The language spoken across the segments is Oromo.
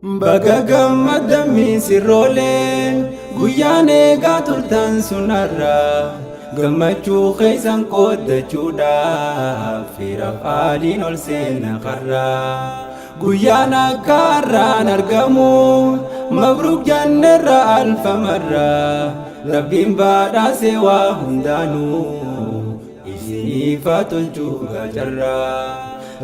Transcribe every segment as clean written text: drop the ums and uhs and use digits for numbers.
Baga gammaddan misirroolee, guyyaan eegaa turtan sun har'a. Gammachuu keessan qooddachuudhaaf firaaf aaliin ol seena karra. Guyyaan akka har'aan argamu, mabruuk jannerra alfamarra. Rabbiin badhaase waa hundaanuu, isiniif haa tolchuu gacarraa.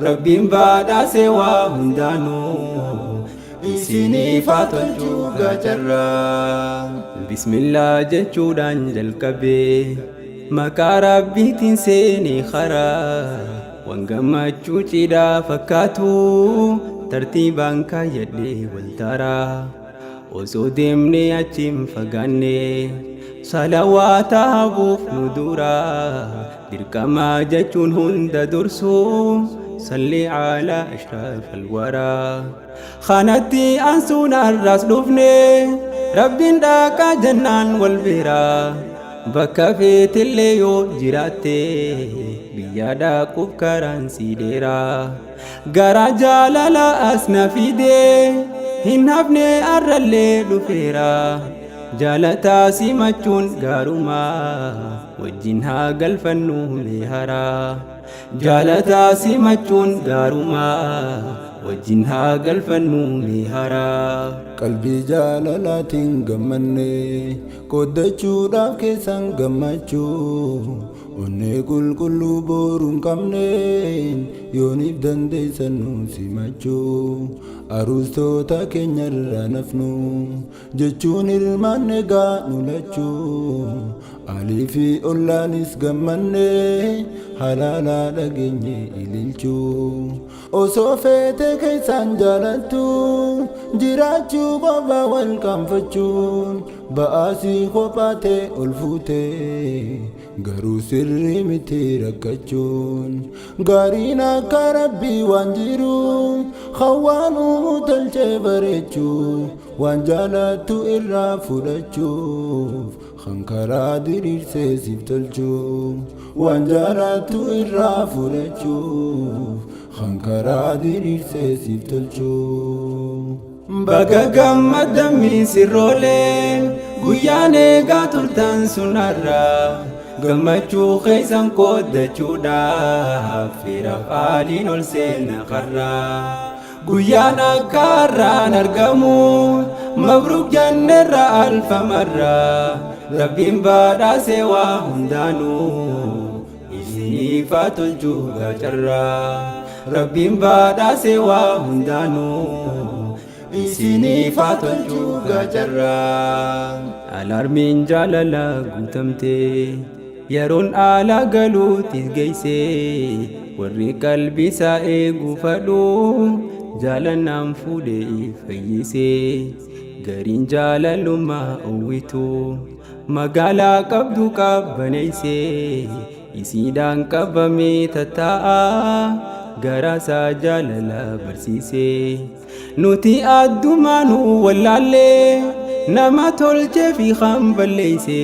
Rabbiin badhaase waa hundaanuu, isiniif haa tolchuu gacarraa. Bismillaa jechuudhaan jalqabee, maqaa Rabbiitiin seenee karaa. Waan gammachuu cidhaa fakkaatu tartiibaan kaayyadhee waltaaraa. Osoo deemnee achiin fagaanne, salawaata habuuf nu dura. Dirqamaa jechuun hunda dursu, salli ala ashraf alwaraa. Kanatti aansuun har'as dhufne, Rabbiin dhaqaa jennaan wal bira. Bakka feetillee yoo jiraatte, biyya dhaquuf karaan si dheeraa. Gara jaalala as na fide, hin hafne arrallee dhufeera. Jaalataa simachuun gaarumaa, wajjin haa galfannu mee haraa. Jaalataa simachuun gaarumaa, wajjin haa galfannu mee haraa. Qalbii jaalalaatiin gammanne, qooddachuudhaaf keessan gammachuu. Onnee qulqulluu booruu hin qabneen, yooniif dandeessan nu simachuu. Aruustoota keenyarraa nafnu jechuun hirmaanne gaa nu lachuu. Alii fi ollaanis gammanne, halaalaa dhageenye ililchuu. Osoo feete keessaan jaalattu jiraachuu, qofa wal qaanfachuun ba'aasii kophaatee ol fuute, garuu sirrii miti rakkachuun. Gaariin akka Rabbii waan jiru hawaan uumuu tolchee bareechuu, waan jaalattu irraa fudhachuuf kan karaa diriirsee siif tolchuu. Waan jaalattu irraa fudhachuuf kan karaa diriirsee siif tolchuu. Baga gammaddan misirroolee, guyyaan eegaa turtan sun har'a. Gammachuu keessan qooddachuudhaaf firaaf aaliin ol seena karra. Guyyaan akka har'aan argamu, mabruuk jannerra alfamarra. Rabbiin badhaase waa hundaanuu, isiniif haa tolchuu gacarraa. Rabbiin badhaase waa hundaanuu, isiniif haa tolchuu gacarraa. Alarmiin jaalala guutamte, yeroon ala galuutis geeyse. Warri qalbii isaa eeguu fadhu, jaalannaan fuudhee fayyise. Gariin jaalalummaa uwwitu magaalaa qabdu qabbaneeyse. Isiidhaan qabamee tattaa'a, garaasaa jaalala barsiise. Nuti addumaanuu wallaallee, nama tolchee fi kan balleeyse.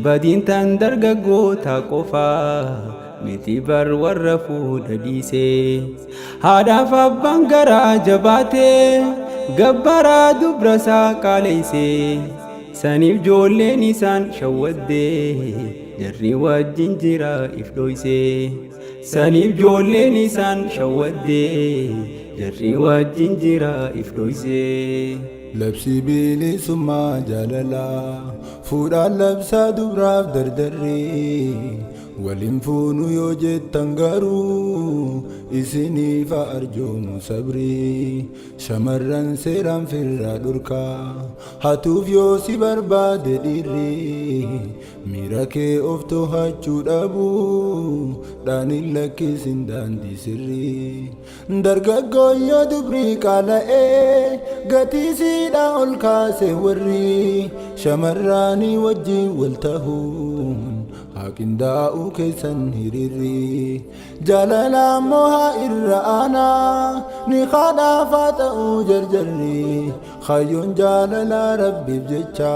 Badiin tan dargaggoota qofa miti bar, warra fuudha dhiise. Haadhaaf abbaan garaa jabaate, gabbaraa dubra isaa qaaleyse. Saniif ijoolleen isaan shawwadde, jarri wajjin jira if dhoyse. Saniif ijoolleen isaan shawwadde, jarri wajjin jira if dhoyse. Labsii bilisummaa jaalalaa fuudhaan labsaa dubraaf dardarri. Waliin fuunu yoo jettan garuu, isiniif arjoomu sabrii. Shamarran seeraan firraa dhorkaa, hatuuf yoo si barbaade dhiirri. Miira kee of to'achuu dhabuu dhaanin lakkisin daandii sirrii. Dargaggoon yoo dubrii qaala'ee gatii siidhaa ol kaase, warri shamarraanii wajjin wal ta'uun haa qindaa'uu keessan hiriirri. Jaalala ammoo haa irra aanaa ni haadhaaf haa ta'uu jarjarri. Kaayyoon jaalala Rabbiif jecha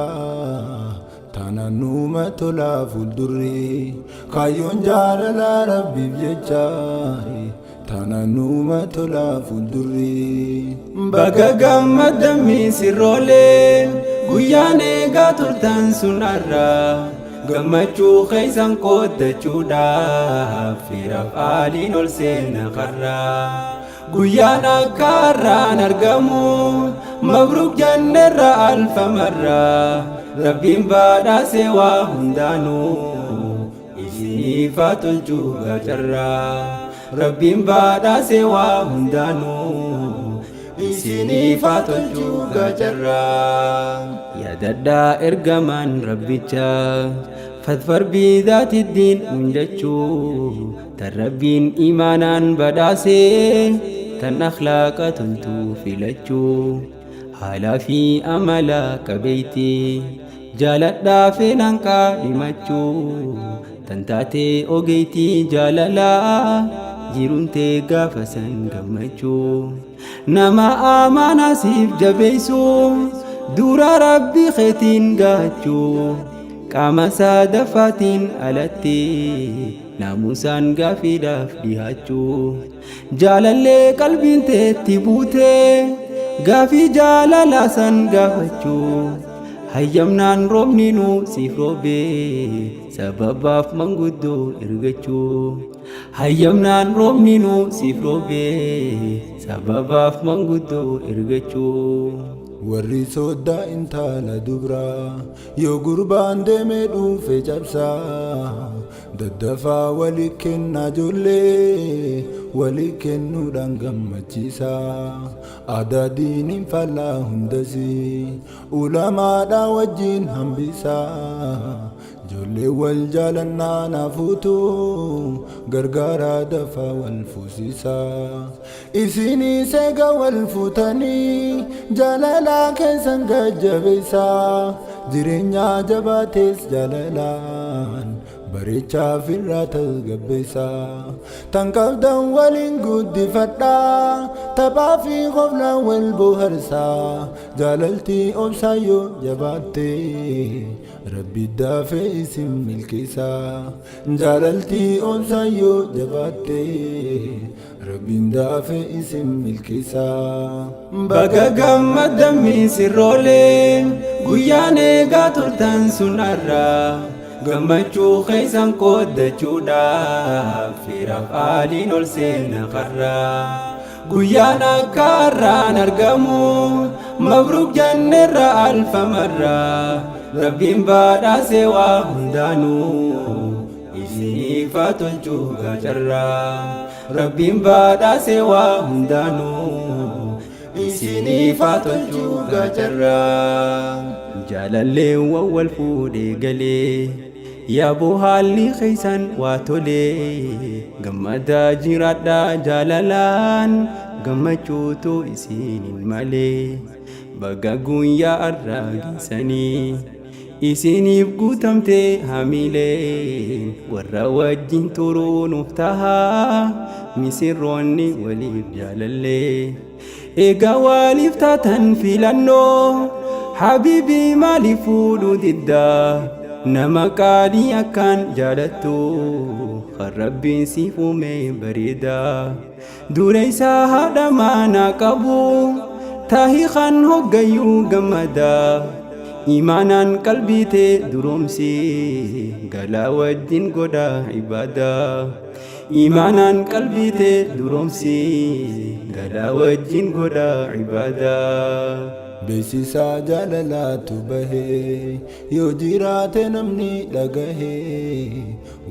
taanaan nuuma tolaa fuuldurri. Kaayyoon jaalala Rabbiif jecha Taanaan numa tolaa fuuldurri. Baga gammaddan misirroolee, guyyaan eegaa turtan sun har'a. Gammachuu keessan qooddachuudhaaf firaaf aaliin ol seena karra. Guyyaan akka har'aan argamu, mabruuk jennerra alfamarra. Rabbiin badhaase waa hundaanuu, isiniif haa tolchuu gacarraa. Rabbiin badhaase waa hundaanuu, isiniif haa tolchuu gacarraa. Yaadadhaa ergamaan rabbicha fadfar biidaatiddiin nun jechuu, tan Rabbiin imaanaan badhaasee, tan akhlaaqa toltuu filachuu, haalaa fi amala qabeeytii jaaladhaa feenaan qaadhimachuu, tan taatee ogeeytii jaalalaa, jiruun tee gaafa san gammachuu. Nama amaanaa siif jabeessuu, dura Rabbi keetiin gaachuu, qaama sadaffaatiin alatti naamusaan gaafiidhaaf dhihaachuu, jaalallee qalbiin teetti buutee gaafii jaalalaa san gaafachuu, hayyamnaan roobni nu siif roobee sababaaf manguddoo ergachuu, hayyamnaan roobni nu siif roobee sababaaf manguddoo ergachuu. Warri soddaa intala dubraa yoo gurbaan deemee dhufe cabsaa, daddafaa walii kennaa, ijoollee walii kennuudhaan gammachiisaa. Aadaa diiniin faallaa hundasii ulamaadhaa wajjin hambisaa. Ijoollee wal jaalannaa naafuutu gargaaraa, dafaa wal fuusisaa. Isinii seega wal fuutanii jaalalaa keessan gajjabeessaa, jireenya jabaates jaalalaan bareechaa firraa tasgabbeessaa. Tan qabdan waliin guddifadhaa, taphaa fi qoflaan wal bohaarsaa. Jaalaltii obsaayyoo jabaattee Rabbi daafee isin milkeessaa. Jaalaltii obsaayyoo jabaattee Rabbiin daafee isin milkeessaa. Baga gammaddan misirroolee, guyyaan eegaa turtan sun har'a. Gammachuu keessan qooddachuudhaaf firaaf aaliin ol seena karra. Guyyaan akka har'aan argamu, mabruuk jennerra alfamarra. Rabbiin badhaase waa hundaanuu, isiniif haa tolchuu gacarraa. Rabbiin badhaase waa hundaanuu, isiniif haa tolchuu gacarraa. Jaalalleewwan wal fuudhee galee, yaaboo haalli keessan waa tolee, gammadaa jiraadhaa jaalalaan, gammachuutu isiniin malee. Baga guyyaa har'aa geessanii, isiniif guutamtee hamileen, warra wajjin turuu nuuf tahaa misirroonni waliif jaalallee. Egaa waliif taatan filannoo, habiibii maaliif fuudhuu diddaa? Nama qaalii akkaan jaalattu kan Rabbiin siif uume bareedaa, dureessaa haadha manaa qabu tahi kan hoggayyuu gammadaa. Imaanaan qalbii tee duroomsi, galaa wajjin godha ibaadaa. Imaanaan qalbii tee duroomsi, galaa wajjin godha ibaadaa. Beeksisaa jaalalaatu bahee yoo jiraate namni dhagahee,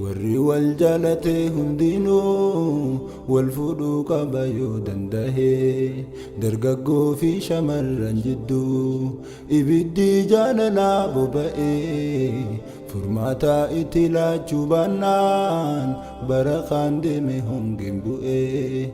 warri wal jaalate hundinuu wal fuudhuu qaba yoo dandahee. Dargaggoo fi shamarran jidduu ibiddi jaalalaa boba'ee, furmaata itti laachuu baannaan bara kaan deeme hongeen bu'ee.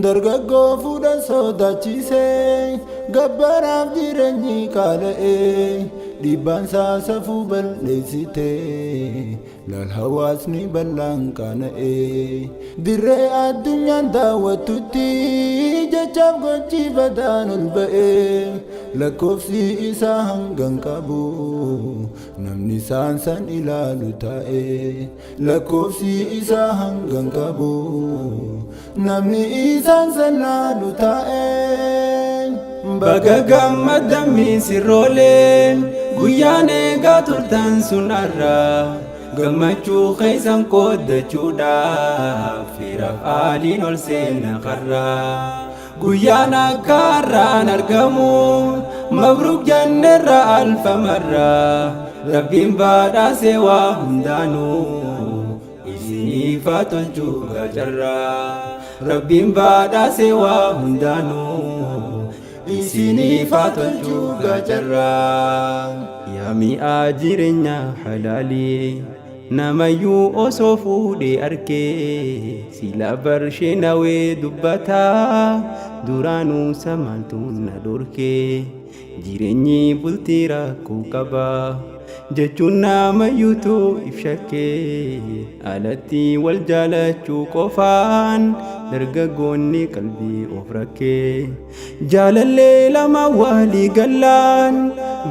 Dargaggoo fuudha sodaachisee, gabbaraaf jireenyi qaala'ee, dhiibbaan saasafuu balleessitee, laal hawaasni bal'aan qaana'ee. Dirree addunyaan daawwattutti jechaaf gochi badaan ol ba'ee. Lakkoofsi isaa hangan qabu namni isaan san ilaalu taa'e. Lakkoofsi isaa hangan qabu namni isaan san laalu taa'e. Baga gammaddan misirroolee, guyyaan eegaa turtan sun har'a. Gammachuu keessan qooddachuudhaaf firaaf aaliin ol seena karra. Guyyaan akka har'aan argamu, mabruuk jennerra alfamarra. Rabbiin badhaase waa hundaanuu, isiniif haa tolchuu gacarraa. Rabbiin badhaase waa hundaanuu, isiniif haa tolchuu gacarraa. Yaa mi'aa jireenya halaalii, namayyuu osoo fuudhee arkee sila barshee nawee dubbataa, duraanuu samaaltuun na dhorkee. Jireenyi bultii rakkoo qaba jechuun namayyuutu if shakkee. Alatti wal jaalachuu qofaan dargaggoonni qalbii of rakkee. Jaalallee lama walii gallaan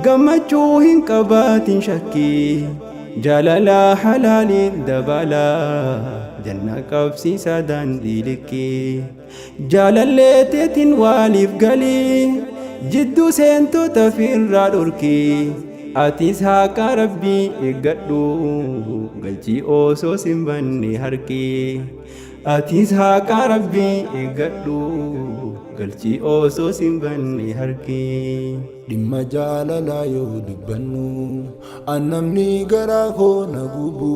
gammachuu hin qabaatin shakkii. Jaalala halaaliin dabalaa, janna qabsiisa daandii likkii. Jaalallee teetiin waliif galii, jidduu seentota firraa dhorkii. Atis haqa Rabbii eeggadhu, galchii osoo sin banne harki. Atis haqa Rabbii eeggadhu, galchii osoo sin banne harki. Dhimma jaalalaa yoo dubbannu, an namni garaa koo na gubu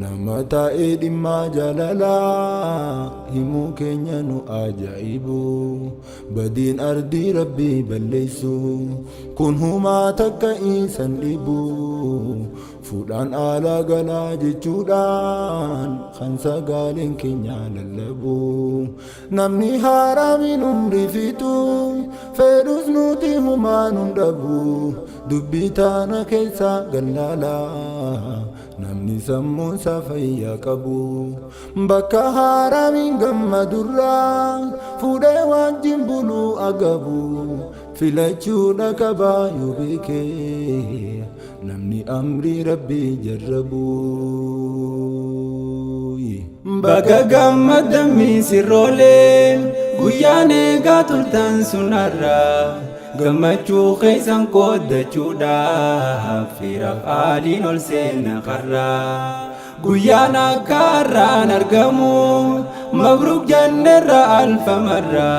nama taa'ee dhimma jaalalaa himuu keenya nu ajaa'ibu. Badiin ardii Rabbii balleessu kun humaa takka isan dhibu. Fuudhaan alaa galaa jechuudhaan kan sagaaleen keenya lallabu. Namni haaraamiin umrii fixu fedhus nuti humaa nun dhabu. Dubbii taana keessa gallaala namni sammuunsaa fayyaa qabu. Bakka haaraamiin gammadurraa fuudhee wajjin buluu agabu. Filachuudha qabaa yoo beekee namni amrii Rabbii jarrabu. Baga gammaddan misirroolee, guyyaan eegaa turtan sun har'a. Gammachuu keessan qooddachuudhaaf firaaf aaliin ol seena karra. Guyyaan akka har'aan argamu, mabruuk jennerra alfamarra.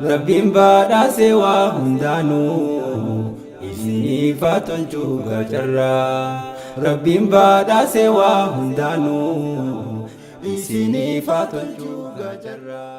Rabbiin badhaase waa hundaanuu, isiniif haa tolchuu gacarraa. Rabbiin badhaase waa hundaanuu, isiniif haa tolchuu gacarraa.